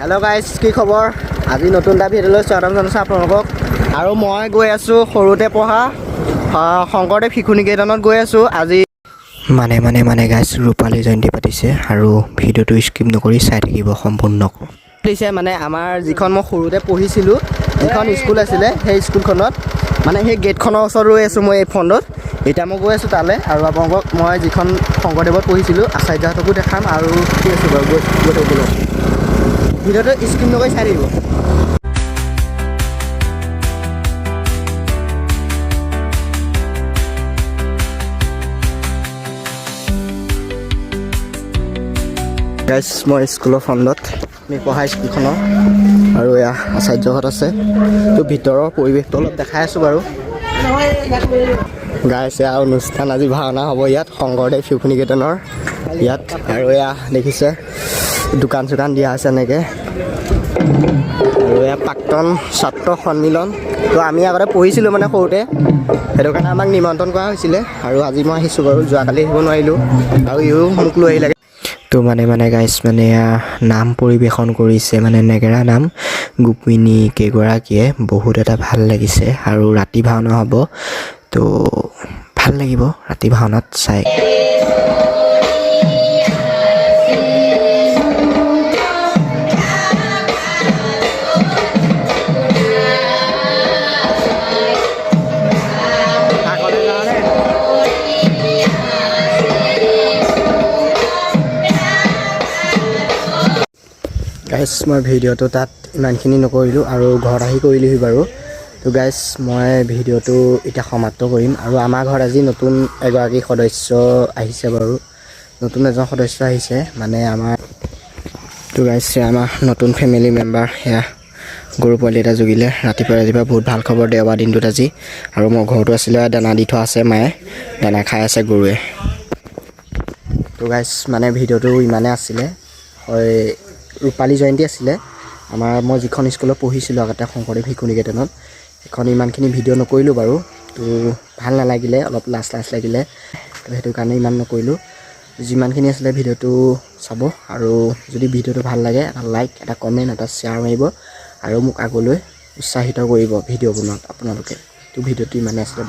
Hello' guys, কি খবৰ? আজি নতুন এটা ভিডিঅ'লৈ স্বাগতম জনাইছোঁ আপোনালোকক। আৰু মই গৈ আছোঁ সৰুতে পঢ়া শংকৰদেৱ শিশু নিকেতনত গৈ আছোঁ আজি। মানে গাইজ, ৰূপালী জয়ন্তী পাতিছে আৰু ভিডিঅ'টো স্কিপ নকৰি চাই থাকিব সম্পূৰ্ণ। দিছে মানে আমাৰ যিখন মই সৰুতে পঢ়িছিলোঁ, যিখন স্কুল আছিলে, সেই স্কুলখনত মানে সেই গেটখনৰ ওচৰত ৰৈ আছোঁ মই এই ফ্ৰণ্টত। এতিয়া মই গৈ আছোঁ তালৈ আৰু আপোনালোকক মই যিখন শংকৰদেৱত পঢ়িছিলোঁ, আচাৰ্যহঁতকো দেখাম। আৰু ঠিক আছে বাৰু, গৈ গৈ থাকিব, ভিডিঅ'টো স্কিপ নকৰি চাই থাকিব। গাইজ, মই স্কুলৰ ফ্ৰণ্টত, আমি পঢ়া স্কুলখনৰ, আৰু এয়া আচাৰ্যহঁত আছে। তো ভিতৰৰ পৰিৱেশটো অলপ দেখাই আছোঁ বাৰু। গাইজ, এয়া অনুষ্ঠান, আজি ভাওনা হ'ব ইয়াত শংকৰদেৱ শিশু নিকেতনৰ ইয়াত। আৰু এয়া দেখিছে, দোকান চোকান দিয়া আছে এনেকৈ। আৰু এয়া প্ৰাক্তন ছাত্ৰ সন্মিলন। তো আমি আগতে পঢ়িছিলোঁ মানে সৰুতে, সেইটো কাৰণে আমাক নিমন্ত্ৰণ কৰা হৈছিলে আৰু আজি মই আহিছোঁ বাৰু। যোৱাকালি আহিব নোৱাৰিলোঁ আৰু ইও মোক লৈ আহিলে। তো মানে গাইজ, মানে এয়া নাম পৰিৱেশন কৰিছে, মানে নেগেৰা নাম, গোপিনী কেইগৰাকীয়ে। বহুত এটা ভাল লাগিছে আৰু ৰাতি ভাওনা হ'ব, তো ভাল লাগিব ৰাতি ভাওনাত চাই। গাইজ, মই ভিডিঅ'টো তাত ইমানখিনি নকৰিলোঁ আৰু ঘৰত আহি কৰিলোহি বাৰু। তো গাইজ, মই ভিডিঅ'টো এতিয়া সমাপ্ত কৰিম। আৰু আমাৰ ঘৰত আজি নতুন এগৰাকী সদস্য আহিছে বাৰু, নতুন এজন সদস্য আহিছে মানে আমাৰ। তো গাইজ, সেয়া আমাৰ নতুন ফেমিলি মেম্বাৰ। সেয়া গৰু পোৱালি এটা জগিলে ৰাতিপুৱা ৰাতিপুৱা। বহুত ভাল খবৰ দেওবাৰ দিনটোত আজি। আৰু মোৰ ঘৰতো আছিলে, দানা দি থোৱা আছে, মায়ে দানা খাই আছে গৰুৱে। তো গাইজ, মানে ভিডিঅ'টো ইমানে আছিলে। হয়, ৰূপালী জয়ন্তী আছিলে আমাৰ, মই যিখন স্কুলত পঢ়িছিলোঁ আগতে, শংকৰদেৱ শিশু নিকেতনত, সেইখন। ইমানখিনি ভিডিঅ' নকৰিলোঁ বাৰু। তো ভাল নালাগিলে, অলপ লাজ লাজ লাগিলে, তো সেইটো কাৰণে ইমান নকৰিলোঁ। যিমানখিনি আছিলে ভিডিঅ'টো চাব আৰু যদি ভিডিঅ'টো ভাল লাগে, এটা লাইক, এটা কমেণ্ট, এটা শ্বেয়াৰ মাৰিব আৰু মোক আগলৈ উৎসাহিত কৰিব ভিডিঅ' বনোৱাত আপোনালোকে। তো ভিডিঅ'টো ইমানেই আছিলে।